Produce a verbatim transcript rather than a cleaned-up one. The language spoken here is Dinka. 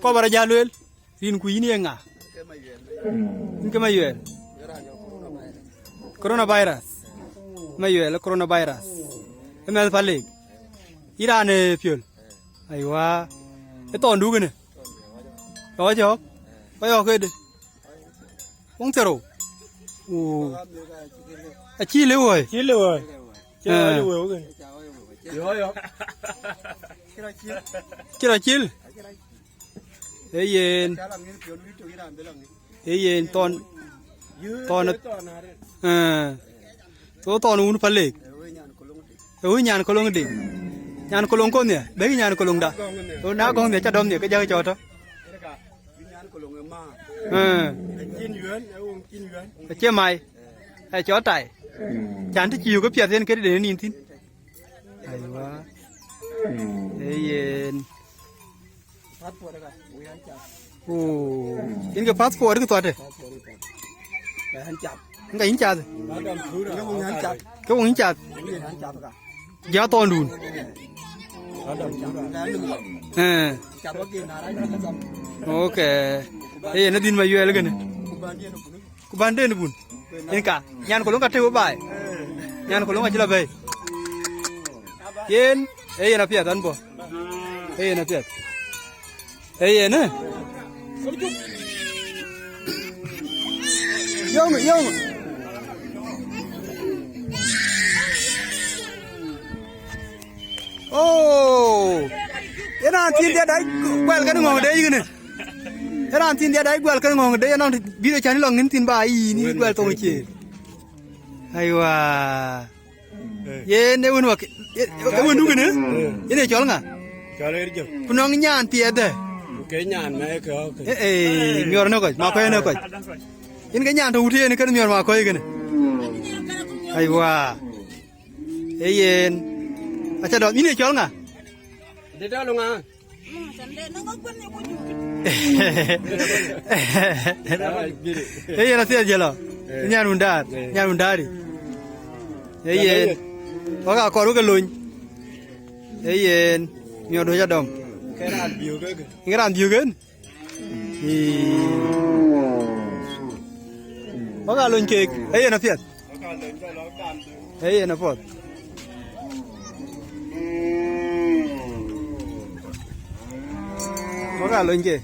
Kɔɔr ba rɔt jäl lueel, rin ku yïn ye ŋa? Yïn ke Mayuɛɛl. Coronavirus. Mayuɛɛl, coronavirus. Ë mɛnh Palik. Yïn raan ë piöl. Aywa. Ë thɔndu kënë. Kɔc cɔk. Kɔc cɔk këde. Wöŋ thiërou. Uu. Acï lëu woi. Cï lëu woi. Cï lëu woi kënë. Yo, yo. Cï rɔt cil. Ee yen. Ee yen thɔn. Thɔn. Ee. So thɔn wun Palik. Ë wïc nyan koloŋ de. Nyan koloŋ kɔn nhiɛ, bɛ̈k nyan koloŋda. So na gɔŋ nhiɛ ca dɔm nhiɛ ke jäk cɔɔtɔ. Ee. Acie mai. Ë cɔɔt tai. Can të cï yök ke piɛth yen këde nin thïn. Aywa. Ee yen. Ku yïn ke passport kë thuatë. Ŋa yïn cath? Ke wöŋ yïn cath. Ja thɔndun. Ee. Okay. Ee yen adhin Mayuɛɛl kënë. Ku bän den bun. Yen ka, nyan koloŋ ka tëu baai. Nyan koloŋ acï lɔ bɛ̈i. Yen, ee yen apiɛth an bɔ̈. Ee yen apiɛth. Ee yen, ee? Yöŋ, yöŋ. Oh! Yen an thiin dhiɛt dac guɛl kën ŋɔ̈ŋ de yïkënë. Ë raan thïn diɛt ai guɛl kën ŋɔ̈ŋ de yenɔŋ bï de cän lɔ ŋïn thïn ba yïn yï guɛl thoŋ cie. Aywa. Yen e wën wak e wën dukënë. Yen e cɔl ŋa? Cɔl er jëm. Ku nɔŋ nyan piɛth dɛ. Ke nyan mɛ ke ɔk. Ee miɔr në kɔc ma kɔc në kɔc. Yen ke nyan tɔ wut yen kën miɔr ma kɔc kënë. Aywa. Ee yen. Aca dɔm yïn e cɔl ŋa? De dɔl ŋa? Ee yen athiɛth jëlɔ. Nyan wun daar, nyan wun daari. Ee yen. Waka kɔr weke lony. Ee yen. Miɔt wec adɔm. Ke raan biök ëkë. Ke raan biök en. Waka lony keek. Ee yen apiɛth. Ee yen apuɔth. Waka lony keek.